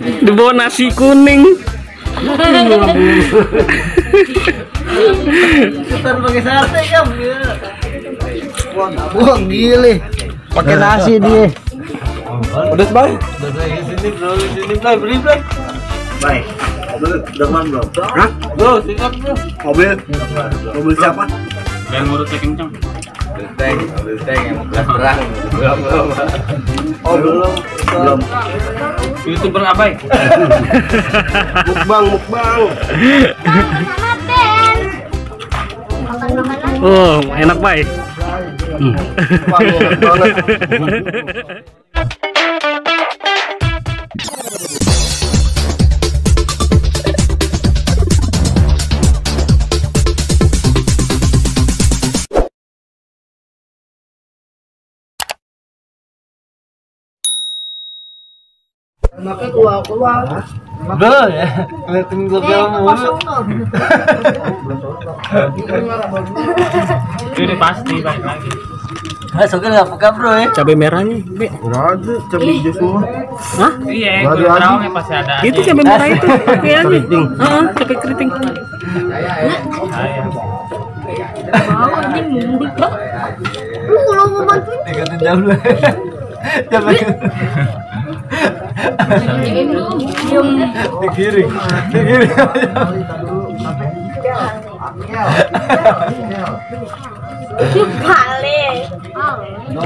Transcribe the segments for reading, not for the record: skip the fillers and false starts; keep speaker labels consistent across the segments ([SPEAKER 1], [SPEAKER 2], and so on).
[SPEAKER 1] Di bawah nasi kuning.
[SPEAKER 2] Bukan pakai sate kan? Wah, gile. Pakai nasi dia.
[SPEAKER 3] Udah bang.
[SPEAKER 2] Sini bro, beli bro. Baik. Mobil udah man bro.
[SPEAKER 3] Hah?
[SPEAKER 2] Bro, sikat bro. Mobil siapa?
[SPEAKER 1] Yang ngurus kencang.
[SPEAKER 3] Mobil tank yang belas perang. Belum.
[SPEAKER 2] Oh belum.
[SPEAKER 1] YouTuber abai.
[SPEAKER 2] Mukbang.
[SPEAKER 1] Oh, enak bay.
[SPEAKER 2] Mukbang enak banget. Anaknya keluar.
[SPEAKER 3] Bel ya. Ngeliatin global mulu.
[SPEAKER 1] Ini pasti balik lagi.
[SPEAKER 2] Masuknya nggak peka bro ya?
[SPEAKER 1] Cabai merahnya, Be.
[SPEAKER 2] Nggak ada, cabai hijau semua.
[SPEAKER 1] Hah?
[SPEAKER 4] Iya,
[SPEAKER 2] Nggak
[SPEAKER 4] itu
[SPEAKER 2] ada
[SPEAKER 4] terawangnya pasti ada.
[SPEAKER 1] Itu cabai merah itu. Kayaknya.
[SPEAKER 2] Keriting.
[SPEAKER 1] Heeh, cabai keriting.
[SPEAKER 5] Lu kalau mau bantuin
[SPEAKER 3] Tingkatin jauh lu. Coba di kiri.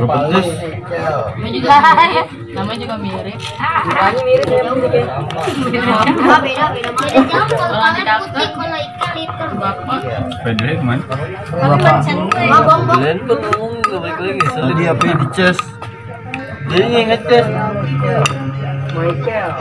[SPEAKER 5] balik.
[SPEAKER 4] Namanya juga mirip.
[SPEAKER 5] Namanya mirip ya mungkin. Beda. Kalau ikan putih, kalau ikan hitam.
[SPEAKER 1] Beda man.
[SPEAKER 3] Kalian kok ngomong nggak balik lagi? Soalnya dia apa di cas. Jadi nggak ngecas.
[SPEAKER 2] Michael.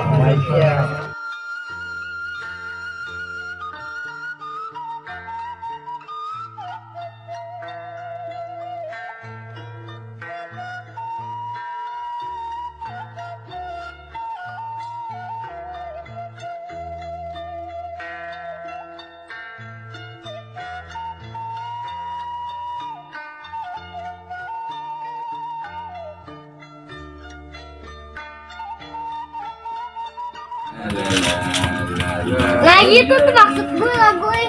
[SPEAKER 5] Nah gitu tuh maksud gue lah gue.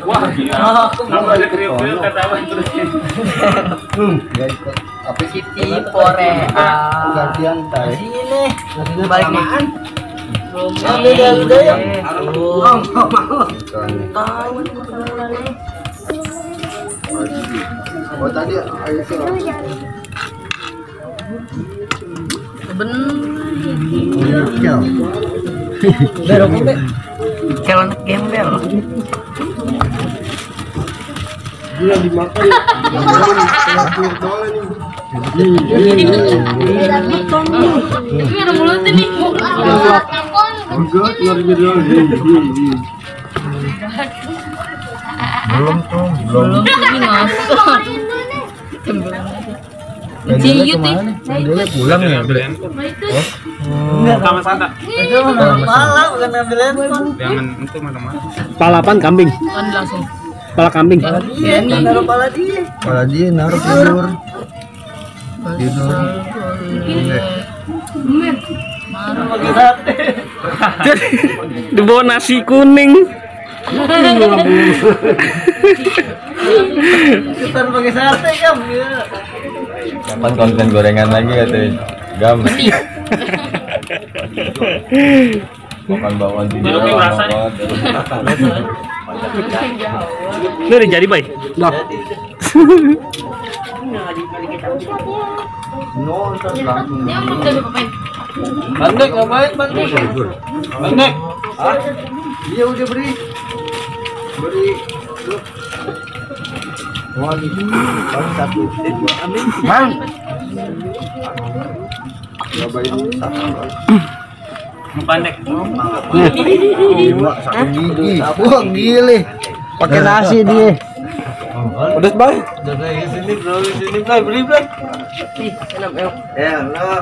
[SPEAKER 1] Wah, gila. Kalau ada kriuk-kriuk kata apa terus.
[SPEAKER 2] Apa sih
[SPEAKER 4] Korea.
[SPEAKER 2] gantian tarik?
[SPEAKER 3] Sini.
[SPEAKER 2] Nasinya balik nih.
[SPEAKER 3] Udah ya.
[SPEAKER 2] Oh tadi ayo sih.
[SPEAKER 4] Bener. Kalau anak gembel.
[SPEAKER 2] Dia dimakan.
[SPEAKER 4] Ini ada mulutnya nih.
[SPEAKER 2] Enggak, larinya doang. Belum.
[SPEAKER 4] Ini ngosok. Ciut nih.
[SPEAKER 2] Dia pulang ya.
[SPEAKER 1] Enggak sama Santa.
[SPEAKER 3] Itu mana kepala bukan ngambil handphone.
[SPEAKER 1] Jangan itu mana-mana. Palapan kambing.
[SPEAKER 4] Kan langsung.
[SPEAKER 1] Pala kambing.
[SPEAKER 3] Iya, naruh kepala dia.
[SPEAKER 2] Kepala dia naruh tidur.
[SPEAKER 3] Marah pakai sate.
[SPEAKER 1] Di bawah nasi kuning.
[SPEAKER 3] Bukan pakai sate kan?
[SPEAKER 6] Kapan konten gorengan lagi katanya? Gam. Makan bawang di
[SPEAKER 1] Jeruk
[SPEAKER 6] bawah,
[SPEAKER 1] rasanya.
[SPEAKER 6] makan.
[SPEAKER 1] Ini udah jadi, Bay? Udah.
[SPEAKER 4] Dia mau udah ngapain?
[SPEAKER 3] Bandek ngapain bandek? Bandek. Hah?
[SPEAKER 2] Iya udah beri. Wah ini baru satu. Bang. Cobain satu.
[SPEAKER 1] Pandek.
[SPEAKER 2] Dua satu gigi. Wah gile. Pakai nasi dia.
[SPEAKER 3] Udah bang. Udah kayak sini bro, sini bro, beli bro.
[SPEAKER 2] Ya lo.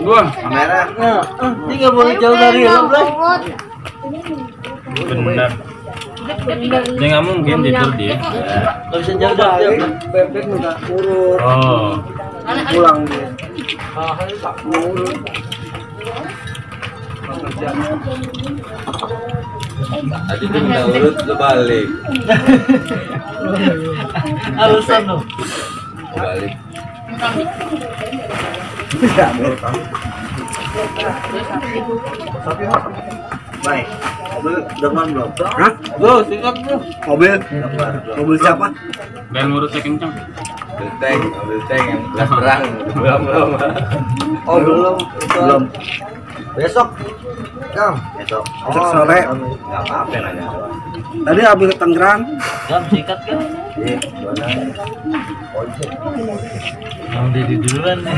[SPEAKER 1] Gua.
[SPEAKER 2] Kamera.
[SPEAKER 3] Ini nggak boleh jauh dari lo bro.
[SPEAKER 1] Benar. Dia nggak mungkin tidur dia.
[SPEAKER 3] Nggak bisa jaga dia.
[SPEAKER 2] Bebek nggak urut.
[SPEAKER 1] Oh.
[SPEAKER 2] Pulang dia.
[SPEAKER 6] Tadi tuh nggak urut lu balik.
[SPEAKER 3] Alasan lo.
[SPEAKER 6] Balik.
[SPEAKER 2] Baik. Mobil depan belum?
[SPEAKER 3] Hah? Bro, sikat bro.
[SPEAKER 2] Mobil? Mobil siapa?
[SPEAKER 1] Dan ngurus kencang.
[SPEAKER 6] Ambil tank yang belas perang. Belum.
[SPEAKER 3] Oh belum.
[SPEAKER 2] Belum.
[SPEAKER 3] Besok. Kam.
[SPEAKER 2] Besok sore.
[SPEAKER 6] Nggak apa-apa nanya.
[SPEAKER 2] Tadi habis ke Tangerang.
[SPEAKER 3] Kam sikat kan?
[SPEAKER 6] Iya, mana?
[SPEAKER 3] Yang Dedi duluan nih.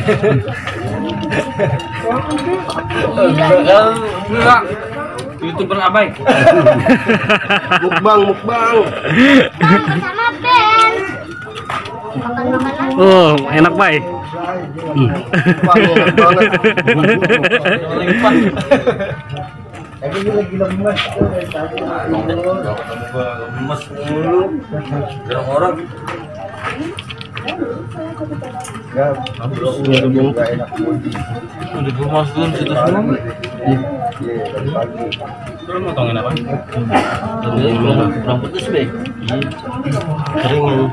[SPEAKER 1] Enggak. YouTuber abai.
[SPEAKER 2] Mukbang.
[SPEAKER 5] Bang bersama Ben. Makan-makanan.
[SPEAKER 7] Oh, enak Bay.
[SPEAKER 2] Banget banget.
[SPEAKER 3] Tapi dia lagi lemes tuh dari tadi.
[SPEAKER 6] Lemes mulu. Jarang orang.
[SPEAKER 3] Ya, nggak enak.
[SPEAKER 7] Udah gue masukin situ semua.
[SPEAKER 3] Iya, dari pagi.
[SPEAKER 1] Lu motongin apa?
[SPEAKER 7] Tadi kurang putus Bay. Kering lu.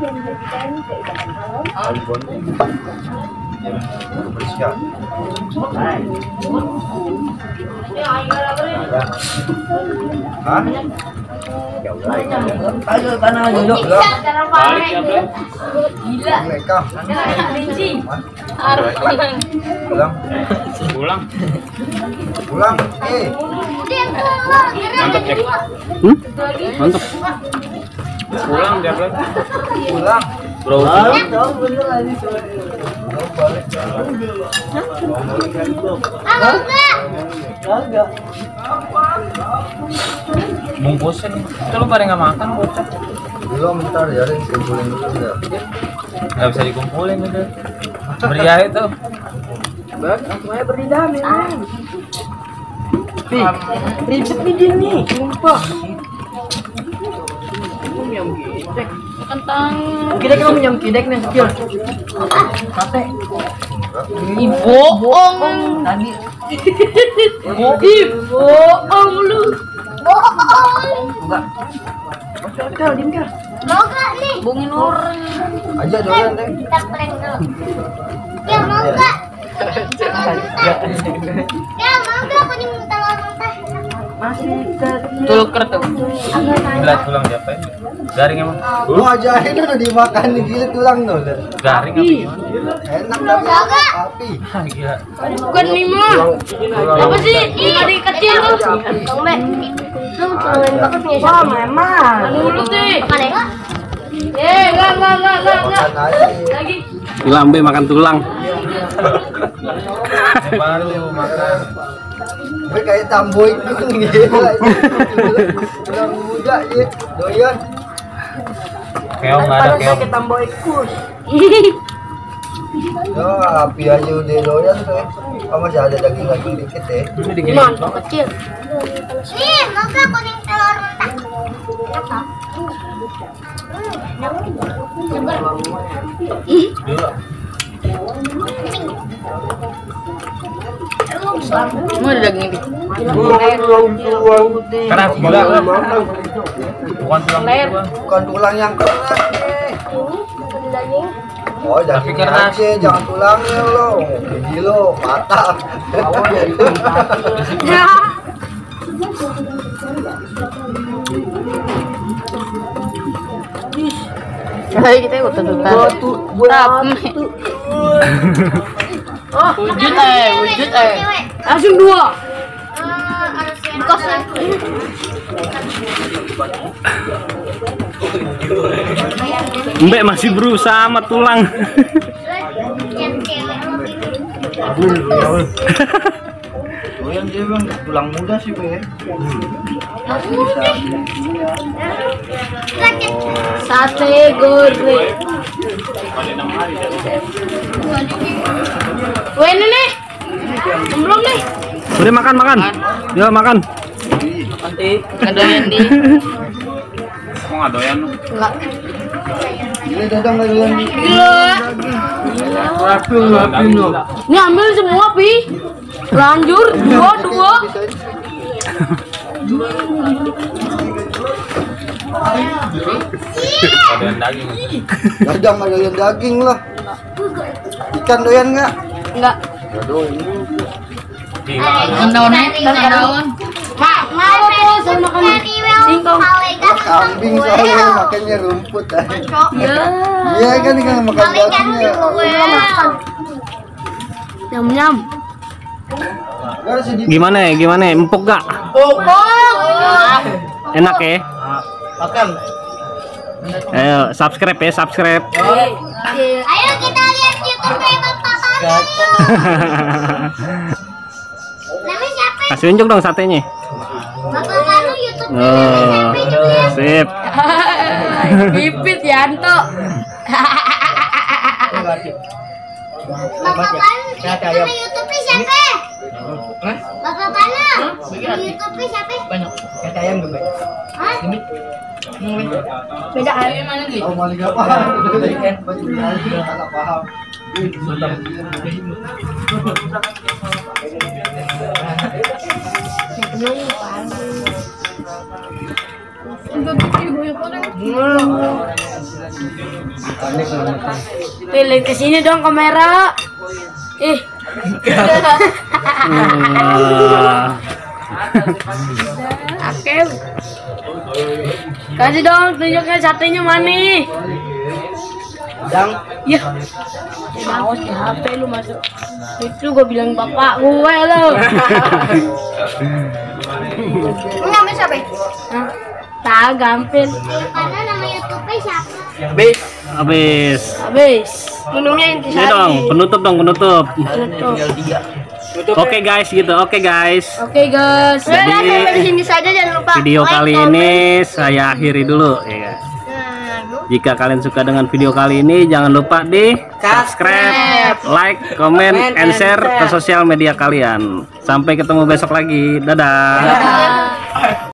[SPEAKER 3] Kebersihan. Hah? Ya udah. Ayo tanah aja yuk.
[SPEAKER 1] Balik ya, Bre.
[SPEAKER 4] Gila.
[SPEAKER 3] Mereka
[SPEAKER 4] Rinci. Harus pulang.
[SPEAKER 3] pulang.
[SPEAKER 1] Pulang.
[SPEAKER 3] Pulang.
[SPEAKER 1] Mantap, Jack. Mantap. Pulang dia, Bre.
[SPEAKER 3] Pulang.
[SPEAKER 1] Bro.
[SPEAKER 3] Tahu bener aja. Balik. Kagak.
[SPEAKER 1] Bungkusin. Itu lu pada nggak makan, bocah.
[SPEAKER 3] Belum bentar ya, Ring. Kumpulin dulu ya.
[SPEAKER 1] Nggak bisa dikumpulin itu. Meriah itu.
[SPEAKER 3] Ribet nih dia nih, sumpah.
[SPEAKER 4] Kentang.
[SPEAKER 3] Kidek kamu yang kidek nih, skill. Sate.
[SPEAKER 4] Bohong.
[SPEAKER 3] Tadi.
[SPEAKER 4] Bohong lu.
[SPEAKER 3] Enggak. Hotel, diem kah?
[SPEAKER 5] Mau gak nih?
[SPEAKER 4] Bungin orang.
[SPEAKER 3] Aja doyan deh.
[SPEAKER 5] Kita prank dulu. Ya mau gak? Ya mau gak kuning telur mentah?
[SPEAKER 3] Masih kecil.
[SPEAKER 4] Tuker tuh.
[SPEAKER 1] Gila tulang siapa ya? Garing emang.
[SPEAKER 3] Lu ajain udah dimakan nih, gila tulang tuh.
[SPEAKER 1] Garing apa gimana?
[SPEAKER 3] Enak tapi tapi.
[SPEAKER 1] Gila.
[SPEAKER 4] Bukan Mima. Apa sih? Tadi kecil tuh.
[SPEAKER 5] Bang Ben, lu tulen banget nih.
[SPEAKER 3] Wah, memang.
[SPEAKER 4] Mulut deh.
[SPEAKER 5] Makan ya?
[SPEAKER 4] Enggak.
[SPEAKER 3] Makan aja.
[SPEAKER 4] Lagi.
[SPEAKER 7] Lambe makan tulang.
[SPEAKER 3] Baru makan. Gue kayak tamboy gitu gila. Tulang muda ya, doyan.
[SPEAKER 1] Keong nggak ada keong.
[SPEAKER 3] Kayak tamboy kus. Yo, api aja udah doyan tuh. Kamu masih ada daging-daging dikit ya.
[SPEAKER 4] Mantap kecil.
[SPEAKER 5] Nih, mau gak kuning telur mentah? Enak gak?
[SPEAKER 4] Mau ada daging ini.
[SPEAKER 1] Keras gila. Bukan tulang
[SPEAKER 4] Leher.
[SPEAKER 1] gua.
[SPEAKER 3] Bukan tulang yang keras nih.
[SPEAKER 5] Daging.
[SPEAKER 3] Oh,
[SPEAKER 1] Tapi
[SPEAKER 3] dagingnya
[SPEAKER 1] keras.
[SPEAKER 3] aja, jangan tulangnya lo. Gigi lo patah.
[SPEAKER 4] Hai kita ikut tuntutan. Oh, wujud langsung dua.
[SPEAKER 5] Harus
[SPEAKER 7] Mbak masih berusaha sama tulang.
[SPEAKER 3] Doyan dia bang, tulang muda sih be.
[SPEAKER 4] Sate goreng. Weh nenek. Belum nih.
[SPEAKER 7] Udah makan. Ya makan.
[SPEAKER 4] Nanti kedoyan di.
[SPEAKER 1] nggak doyan.
[SPEAKER 4] Enggak.
[SPEAKER 3] Ini dadang nggak doyan.
[SPEAKER 4] Gila.
[SPEAKER 2] Rapin lo.
[SPEAKER 4] Ini ambil semua, Pi. Lanjur dua.
[SPEAKER 1] Doyan daging.
[SPEAKER 3] Dadang nggak doyan daging lah. Ikan doyan nggak?
[SPEAKER 4] Enggak.
[SPEAKER 3] Nggak doyan.
[SPEAKER 5] Daun.
[SPEAKER 4] Mak, mau tuh saya makan singkong.
[SPEAKER 3] Kambing soalnya makannya rumput.
[SPEAKER 4] Ya.
[SPEAKER 3] Iya kan nggak makan dagingnya.
[SPEAKER 4] Nyam.
[SPEAKER 7] Gimana ya? Empuk gak? Enak ya?
[SPEAKER 2] Makan.
[SPEAKER 7] Ayo subscribe ya, subscribe.
[SPEAKER 5] Ayo kita lihat YouTube Bapak Panu. Namanya siapa?
[SPEAKER 7] Kasih unjuk dong satenya.
[SPEAKER 5] Bapak Panu YouTube
[SPEAKER 7] Oh, sip.
[SPEAKER 4] Pipit Yanto.
[SPEAKER 5] Bapak Panu nama YouTube-nya siapa? Bapak Panu YouTube-nya siapa?
[SPEAKER 2] Kata ayam gue.
[SPEAKER 5] Hah?
[SPEAKER 4] Beda ayam mana nih?
[SPEAKER 3] Oh malah nggak paham. Nggak paham.
[SPEAKER 4] Pilih ke sini dong kamera. Oke. Kasih dong tunjuknya satenya mana.
[SPEAKER 2] Yang
[SPEAKER 4] Ya. Awas di HP lu masuk. Itu gue bilang bapak gue lo.
[SPEAKER 5] Namanya siapa?
[SPEAKER 4] Tak gampil.
[SPEAKER 5] Karena nama YouTube-nya siapa?
[SPEAKER 7] Habis.
[SPEAKER 4] Minumnya
[SPEAKER 7] Ini
[SPEAKER 4] intisari.
[SPEAKER 7] dong, penutup.
[SPEAKER 4] Tutup.
[SPEAKER 7] Oke guys, gitu. Oke guys.
[SPEAKER 4] Oke guys.
[SPEAKER 7] Jadi,
[SPEAKER 4] Sampai di sini saja, jangan lupa.
[SPEAKER 7] Video
[SPEAKER 4] like,
[SPEAKER 7] kali
[SPEAKER 4] comment.
[SPEAKER 7] ini saya akhiri dulu ya guys. Jika kalian suka dengan video kali ini, jangan lupa di subscribe, like, comment, and share ke sosial media kalian. Sampai ketemu besok lagi. Dadah.